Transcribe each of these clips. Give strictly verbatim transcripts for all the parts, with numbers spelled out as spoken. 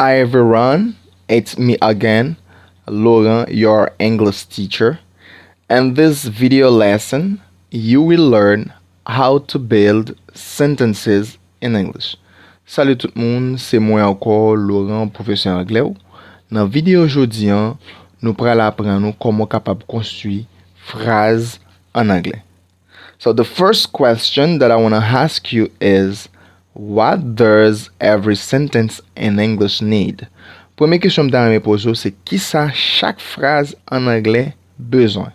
Hi everyone, it's me again, Laurent, your English teacher. In this video lesson, you will learn how to build sentences in English. Salut tout moun, se mwen ankò, Laurent, pwofesè anglè w. Nan videyo jodi an, nou pral aprann ou kòman w kapab konstwi fraz an anglè. So the first question that I want to ask you is, what does every sentence in English need? Premye kesyon m ta renmen poze w se kisa chak fraz an anglè bezwen?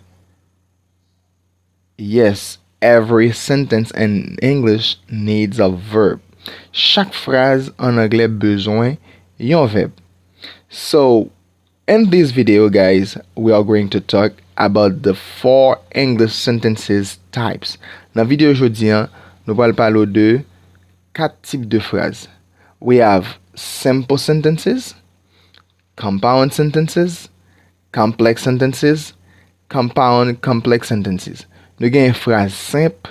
Yes, every sentence in English needs a verb. Chak fraz an anglè bezwen yon vèb. So, in this video, guys, we are going to talk about the four English sentences types. Nan videyo jodi an, nou pral pale w de kat tip de fraz. We have simple sentences, compound sentences, complex sentences, compound complex sentences. Nou gen fraz senp,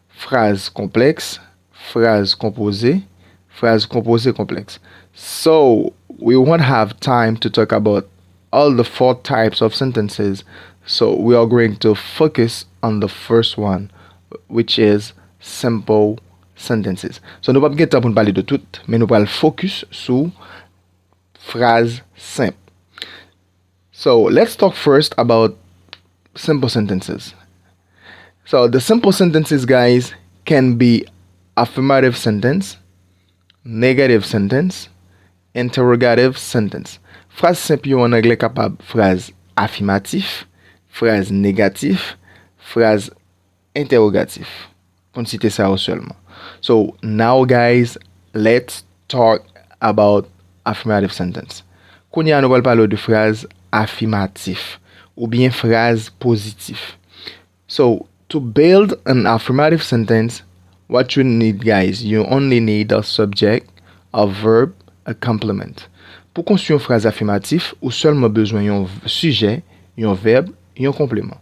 fraz konplèks, fraz konpoze, fraz konpoze konplèks. So, we won't have time to talk about all the four types of sentences, so we are going to focus on the first one, which is simple sentences. So, nou p ap gen tan pou n pale de tout, men nou pral focus sou fraz senp. So, let's talk first about simple sentences. So, the simple sentences, guys, can be affirmative sentence, negative sentence, interrogative sentence. Fraz senp yo an anglè kapab fraz afimatif, fraz negatif, fraz entèwogatif. Pou n site sa yo sèlman. So, now, guys, let's talk about affirmative sentence. Kounye a, nou pral pale w de fraz afimatif oubyen fraz pozitif. So, to build an affirmative sentence, what you need, guys, you only need a subject, a verb, a complement. Pou konstwi yon fraz afimatif, ou sèlman bezwen yon v- sijè, yon vèb, yon konpleman.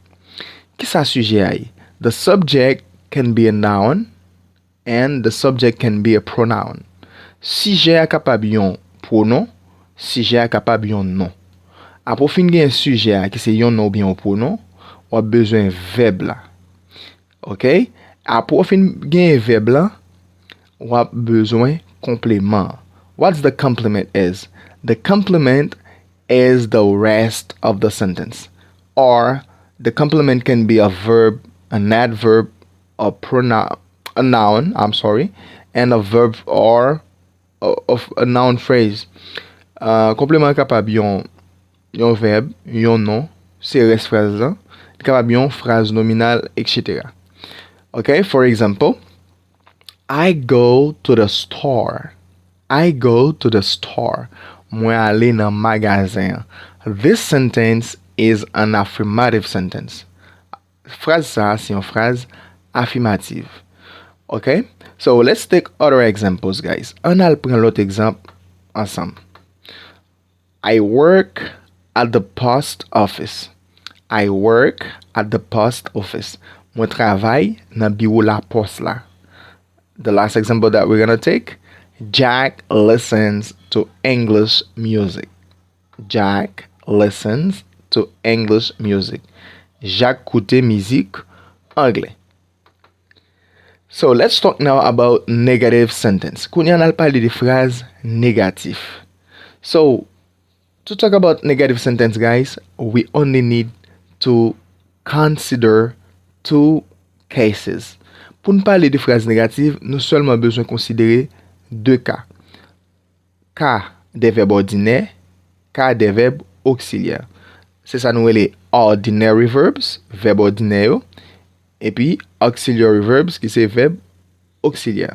Kisa sijè a ye? The subject can be a noun and the subject can be a pronoun. Sijè a kapab yon pwonon, sijè a kapab yon non. Apre w fin gen sijè a ki se yon non oubyen yon pwonon, w ap bezwen vèb la. Ok? Apre w fin gen vèb la, w ap bezwen konpleman an. What's the complement is? The complement is the rest of the sentence. Or, the complement can be a verb, an adverb, a pronoun, a noun, I'm sorry, and a verb or a, a, a noun phrase. Uh, konpleman an kapab yon, yon vèb, yon non, se rès fraz lan. Li kapab yon fraz nominal, et cetera. Ok, for example, I go to the store. I go to the store. Mwen ale nan magazen an. This sentence is an affirmative sentence. Fraz sa a se yon fraz afimatif. Ok? So, let's take other examples, guys. Ann al pran lòt egzanp ansanm. I work at the post office. I work at the post office. Mwen travay nan biwo lapòs la. The last example that we're gonna take, Jack listens to English music. Jack listens to English music. Jacques koute mizik anglè. So, let's talk now about negative sentence. Kounye a, n al pale de fraz negatif. So, to talk about negative sentence, guys, we only need to consider two cases. Pou n pale de fraz negatif, nou sèlman bezwen konsidere de ka. Ka de vèb òdinè, ka de vèb oksilyè. Se sa nou rele ordinary verbs, vèb òdinè yo, epi auxiliary verbs, ki se vèb oksilyè.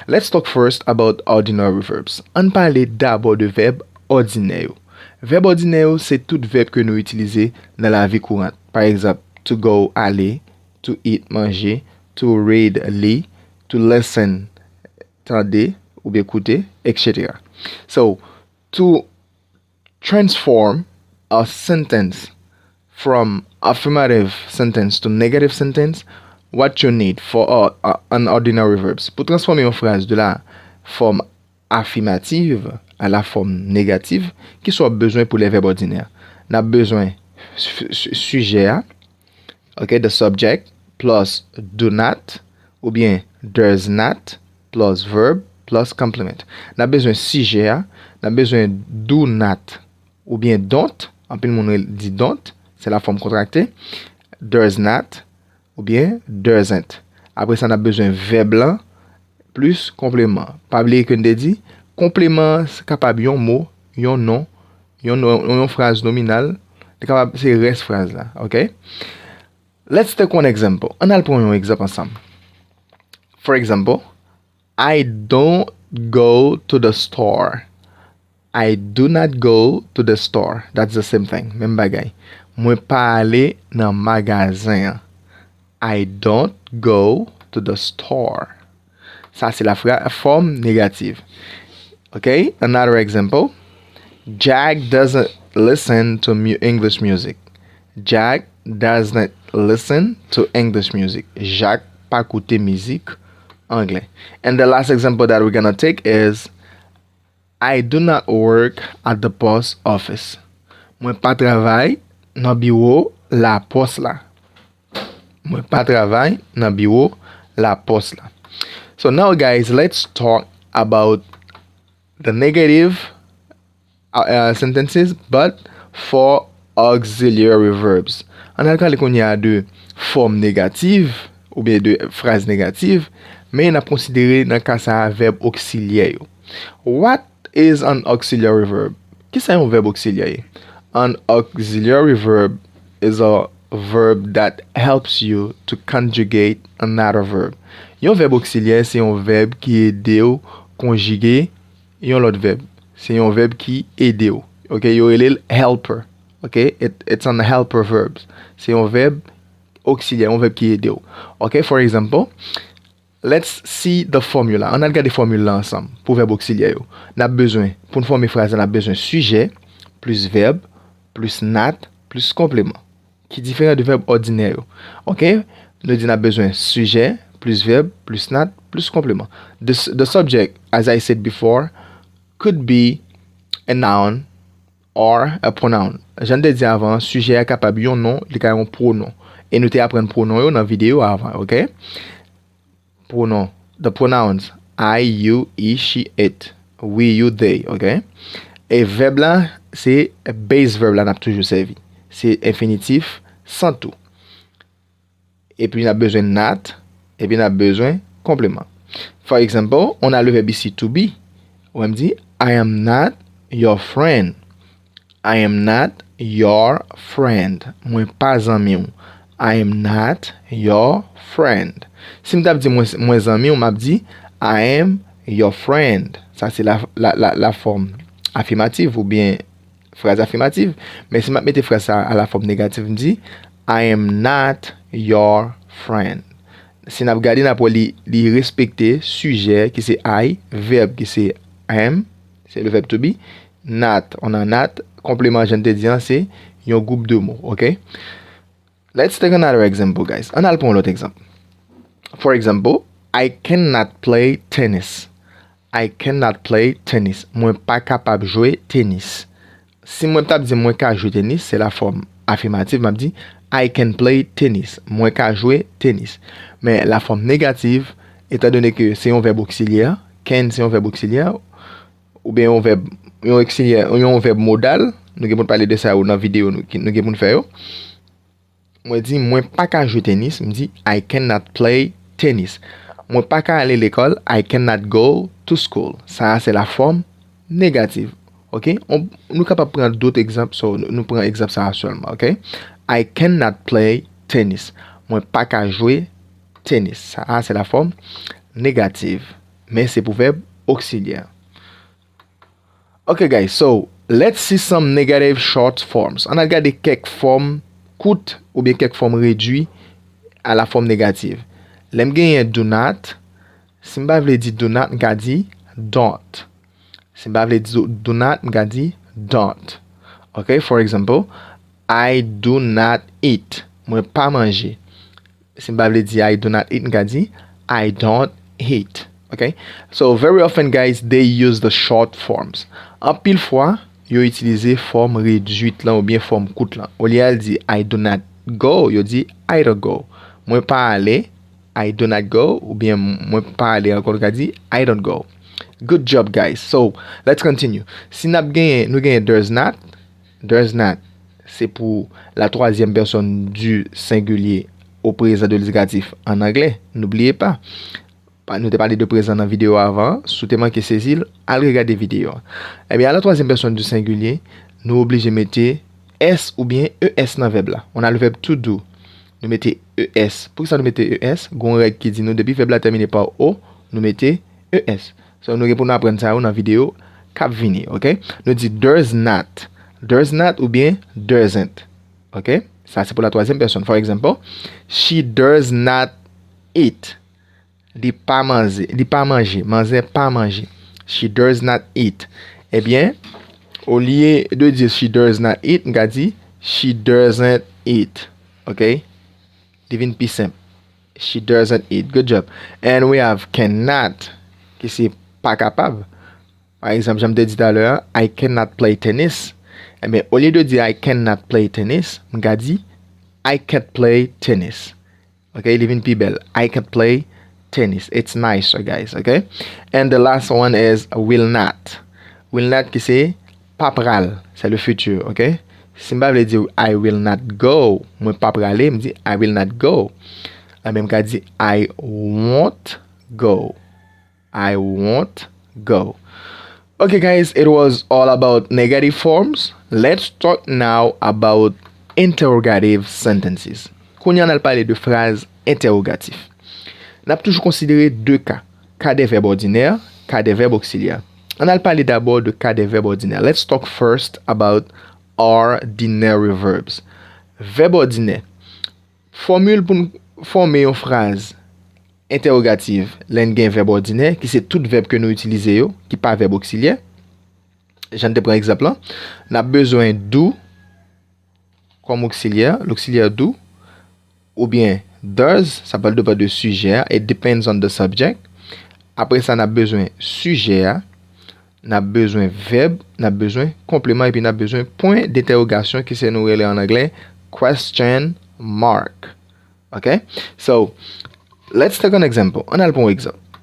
Let's talk first about ordinary verbs. Ann pale dabò de vèb òdinè yo. Vèb òdinè yo, se tout vèb ke nou itilize nan lavi kourant. Pa egzanp, to go, ale, to eat, manje, to read, li, to listen, tande oubyen koute, et cetera. So, to transform a sentence from affirmative sentence to negative sentence, what you need for a, a, an ordinary verbs. Pou transfòme yon fraz de la fòm afimativ a la fòm negatif, kisa w ap bezwen pou lè vèb òdinè? N ap bezwen su- su- sijè a, ok, the subject, plus do not, oubyen does not, plus verb, plus complement. N ap bezwen sijè a, n ap bezwen do not, oubyen don't, anpil moun di don't, se la fòm kontrakte, does not, oubyen doesn't. Apre sa, n ap bezwen vèb lan, plis konpleman. Pa bliye ke n te di, konpleman kapab yon mo, yon non, yon, non- yon fraz nominal, li kapab se rès fraz la, ok? Let's take one example. Ann al pran yon egzanp ansanm. For example, I don't go to the store. I do not go to the store. That's the same thing. Menm bagay. Mwen pa ale nan magazen an. I don't go to the store. Sa se la fra- fòm negatif. Ok? Another example. Jack doesn't listen to mu- English music. Jack doesn't listen to English music. Jack pa koute mizik anglè. And the last example that we're gonna take is I do not work at the post office. Mwen pa travay nan biwo lapòs la. Mwen pa travay nan biwo lapòs la. So now, guys, let's talk about the negative uh, uh, sentences, but for auxiliary verbs. Ann al pale kounye a de fòm negatif oubyen de fraz negatif, men n ap konsidere nan ka sa a vèb oksilyè yo. What is an auxiliary verb? Kisa yon vèb oksilyè ye? An auxiliary verb is a verb that helps you to conjugate another verb. Yon vèb oksilyè se yon vèb ki ede w konjige yon lòt vèb. Se yon vèb ki ede w. Ok, yo rele l helper. Ok, it, it's an helper verb. Se yon vèb oksilyè, yon vèb ki ede w. Ok, for example, let's see the formula. Ann al gade fòmil la ansanm pou vèb oksilyè yo. N ap bezwen, pou n fòme fraz la, n ap bezwen sijè, plis vèb, plis not, plis konpleman. Ki diferan de vèb òdinè yo. Ok? Nou di n ap bezwen sijè, plis vèb, plis not, plis konpleman. The, the subject, as I said before, could be a noun or a pronoun. Jan n te di avan, sijè a kapab yon non, li ka yon pwonon. E nou te aprann pwonon yo nan videyo avan, ok? Pwonon, the pronouns I, you, he, she, it, we, you, they, ok? E vèb la, se base verb la n ap toujou sèvi. Se enfinitif san tou. Epi n ap bezwen not, epi n ap bezwen konpleman. For example, on a le verbe ici to be. Ou wè m di, I am not your friend. I am not your friend. Mwen pa zanmi w. I am not your friend. Si m t ap di mwen, mwen zanmi w, m ap di, I am your friend. Sa se la, la, la, la fòm afimatif oubyen fraz afimatif. Men si m ap mete fraz sa a la fòm negatif, m di, I am not your friend. Si n ap gade, n ap wè li, li respekte sijè ki se I, vèb ki se am, se le verb to be, not, on a not, konpleman jan n te di an, se yon gwoup de mo, ok? Let's take another example, guys. Ann al pran yon lòt egzanp. For example, I cannot play tennis. I cannot play tennis. Mwen pa kapab jwe tenis. Si mwen t ap di mwen ka jwe tenis, se la fòm afimatif, m ap di, I can play tennis. Mwen ka jwe tenis. Men la fòm negatif, etandone ke se yon vèb oksilyè, can se yon vèb oksilyè, oubyen yon vèb, yon oksilyè, yon vèb modal, nou gen pou n pale de sa yo nan videyo nou, ki- nou gen pou n fè yo. Mwen di, mwen pa ka jwe tenis, m di, I cannot play tennis. Mwen pa ka ale lekòl, I cannot go to school. Sa a se la fòm negatif. Ok? On- nou kapab pran dòt egzanp, so nou- nou pran egzanp sa a sèlman, ok? I cannot play tennis. Mwen pa ka jwe tenis. Sa a se la fòm negatif. Men se pou vèb oksilyè. Ok, guys, so let's see some negative short forms. Ann al gade kèk fòm kout oubyen kèk fòm redui a la fòm negatif. Lè m genyen do not, si m pa vle di do not, m ka di don't. Si m pa vle di do not, m ka di don't. Ok, for example, I do not eat. Mwen pa manje. Si m pa vle di I do not eat, m ka di I don't eat. Ok? So, very often, guys, they use the short forms. Anpil fwa, yo itilize fòm redwit lan oubyen fòm kout lan. Olye al di I do not go, yo di I don't go. Mwen pa ale, I do not go, oubyen mwen pa ale ankò, nou ka di I don't go. Good job, guys. So, let's continue. Si n ap genyen, nou genyen does not. Does not, se pou la troisième personne du singulier au présent de l'indicatif en anglais. N'oubliez pas. Pa, nou te pale de prezan nan videyo avan. Si w te manke sezi l, al regade videyo a. Ebyen, à la troisième personne du singulier, nou oblije mete S oubyen E S nan vèb la. On a le verbe to do. Nou mete E S. Poukisa nou mete E S? Gon règ ki di nou depi vèb la tèmine pa O, nou mete E S. So, nou gen pou nou aprann sa yo nan videyo k ap vini, ok? Nou di does not. Does not oubyen doesn't. Ok? Sa se pou la troisième personne. For example, she does not eat. Li pa manje. Li pa manje. Manzè pa manje. She does not eat. Ebyen, olye de di she does not eat, m ka di she doesn't eat. Ok? Li vin pi senp. She doesn't eat. Good job. And we have cannot, ki se pa kapab. Pa egzanp, jan m te di talè a, I cannot play tennis. Ebyen, olye de di I cannot play tennis, m ka di I can't play tennis. Ok, li vin pi bèl. I can't play tennis. It's nicer, guys, ok? And the last one is will not. Will not ki se pa pral, c'est le futur, ok? Si m pa vle di I will not go, mwen pa prale, m di I will not go. Ebyen, m ka di I won't go. I won't go. Okay, guys, it was all about negative forms. Let's talk now about interrogative sentences. Kounye a, n al pale de fraz entèwogatif. N ap toujou konsidere de ka, ka de vèb òdinè, ka de vèb oksilyè. Ann al pale dabò de ka de vèb òdinè. Let's talk first about ordinary verbs. Vèb òdinè. Fòmil pou n fòme yon fraz entèwogatif lè n gen vèb òdinè, ki se tout vèb ke nou itilize yo, ki pa vèb oksilyè. Jan n te pran egzanp lan, n ap bezwen do kòm oksilyè, loksilyè do, oubyen does, sa pral depann de sijè a, it depends on the subject. Apre sa, n ap bezwen sijè a, n ap bezwen vèb, n ap bezwen konpleman, epi n ap bezwen pwen dentèwogasyon ki se nou rele an anglè question mark. Ok? So, let's take an example. Ann al pran yon egzanp.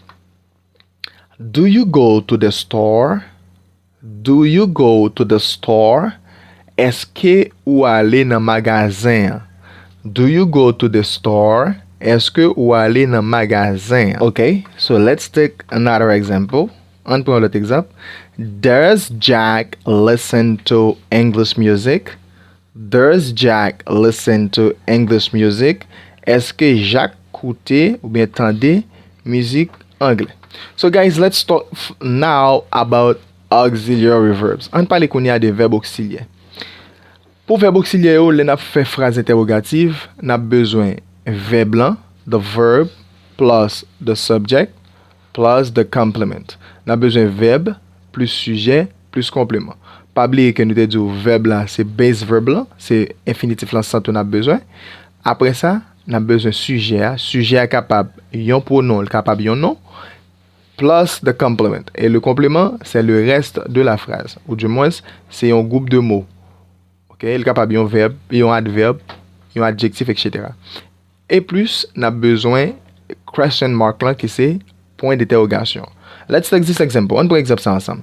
Do you go to the store? Do you go to the store? Èske ou ale nan magazen an? Do you go to the store? Èske ou ale nan magazen an? Ok, so let's take another example. Ann pran yon lòt egzanp. Does Jack listen to English music? Does Jack listen to English music? Èske Jak koute oubyen tande mizik anglè? So guys, let's talk f- now about auxiliary verbs. Ann pale kounye a de vèb oksilyè. Pou vèb oksilyè yo, lè n ap fè fraz entèwogatif, n ap bezwen vèb lan, the verb, plus the subject, plus the complement. N ap bezwen vèb, plis sijè, plis konpleman. Pa bliye ke nou te di w vèb la, se base verb lan, se enfinitif lan san tou n ap bezwen. Apre sa, n ap bezwen sijè a. Sijè a kapab yon pwonon, l kapab yon non, plus the complement. E le complément, c'est le reste de la phrase. Ou du moins, se yon gwoup de mo. Ok, li kapab yon vèb, yon advèb, yon adjektif, et cetera. E plis, n ap bezwen question mark lan ki se pwen dentèwogasyon. Let's take this example. Ann pran egzanp sa ansanm.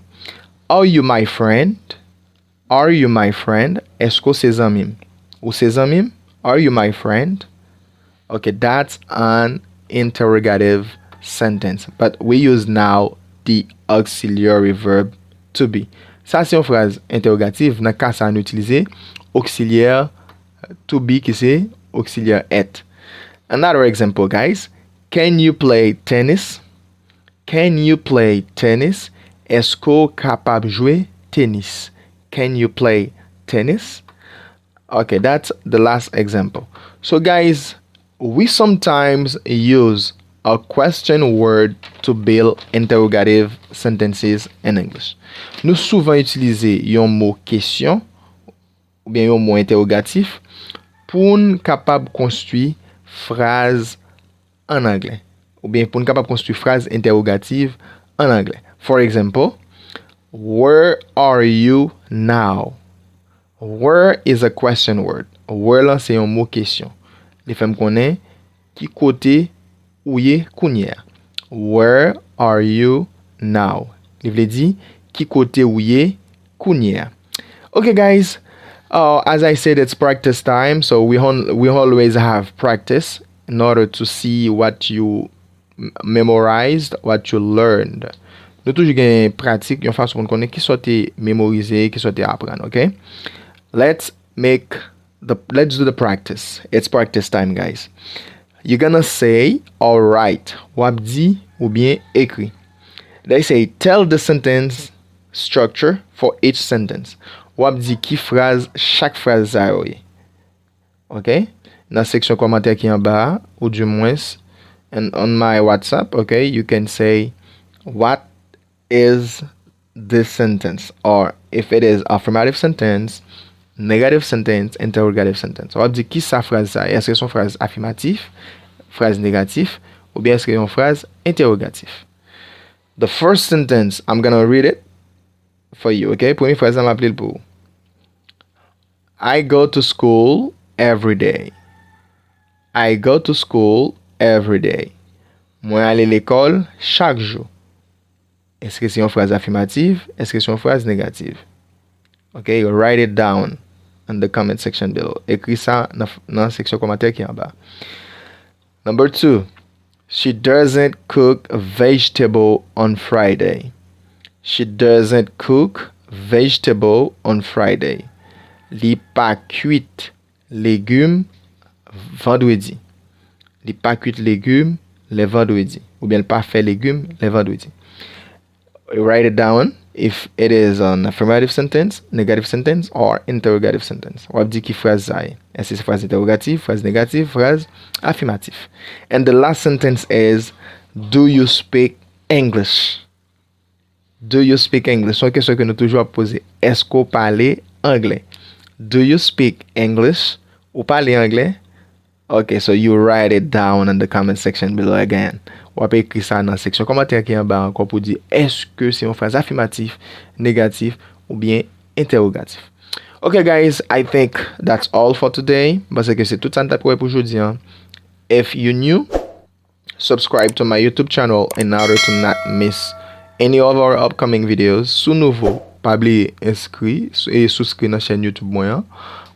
Are you my friend? Are you my friend? Èske w se zanmi m? Ou se zanmi m? Are you my friend? Ok, that's an interrogative sentence, but we use now the auxiliary verb to be. Sa se yon fraz entèwogatif. Nan ka sa, nou itilize oksilyè to be ki se oksilyè être. Another example, guys. Can you play tennis? Can you play tennis? Èske w kapab jwe tenis? Can you play tennis? Ok, that's the last example. So, guys, we sometimes use a question word to build interrogative sentences in English. Nou souvan itilize yon mo kesyon oubyen yon mo entèwogatif pou n kapab konstwi fraz an anglè, oubyen pou n kapab konstwi fraz entèwogatif an anglè. For example, Where are you now? Where is a question word. Where lan se yon mo kesyon. Li fè m konnen ki kote ou ye kounye a. Where are you now? Li vle di ki kote ou ye kounye a. Okay, guys. Uh, as I said, it's practice time, so we on, we always have practice in order to see what you m- memorized, what you learned. Nou toujou gen pratik, yon fason pou n konnen ki sa w te memorize, ki sa w te aprann, okay? Let's make the let's do the practice. It's practice time, guys. You're gonna say "alright." W ap di oubyen ekri. They say, "Tell the sentence structure for each sentence." W ap di ki fraz chak fraz sa yo ye. Okay? Nan seksyon kòmantè ki anba a, ou di mwens, and on my WhatsApp, okay, you can say, "What is this sentence?" Or, if it is affirmative sentence, negative sentence, interrogative sentence. W ap di ki sa fraz sa ye. Èske se yon fraz afimatif, fraz negatif, oubyen èske yon fraz entèwogatif? The first sentence, I'm gonna read it for you, okay? Premye fraz la, m ap li l pou ou. I go to school every day. I go to school every day. Mwen ale lekòl chak jou. Èske se yon fraz afimatif? Èske se yon fraz negatif? Okay, write it down in the comment section below. Ekri sa nan, nan seksyon kòmantè ki anba. Number two, she doesn't cook vegetable on Friday. She doesn't cook vegetable on Friday. Li pa kwit legim vandredi. Li pa kwit legim lè vandredi. Oubyen li pa fè legim lè vandredi. Write it down if it is an affirmative sentence, negative sentence, or interrogative sentence. W ap di ki fraz sa ye. Èske se fraz entèwogatif, fraz negatif, fraz afimatif? And the last sentence is, "Do you speak English?" Do you speak English? Se yon kesyon ke nou toujou ap poze. Èske w pale anglè? Do you speak English? Ou pale anglè? Okay, so you write it down in the comment section below again. W ap ekri sa nan seksyon kòmantè ki anba ankò pou di èske se yon fraz afimatif, negatif oubyen entèwogatif. Okay, guys, I think that's all for today. M panse ke se tout sa n t ap wè pou jodi a. If you new, subscribe to my YouTube channel in order to not miss any of our upcoming videos. Si w nouvo, pa bliye enskri e souskri nan chèn YouTube mwen an.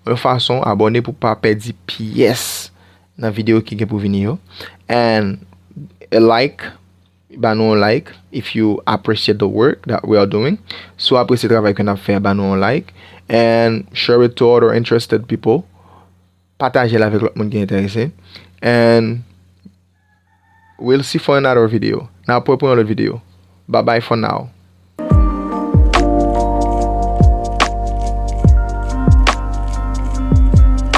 Yon fason, abòne pou pa pèdi pyès nan videyo ki gen pou vini yo. And a like, ba nou yon like if you appreciate the work that we are doing. Si w apresye travay ke n ap fè, ba nou yon like. And share it to other interested people. Pataje l avèk lòt moun ki enterese. And we'll see for another video. N ap wè pou yon lòt videyo. Bye bye for now.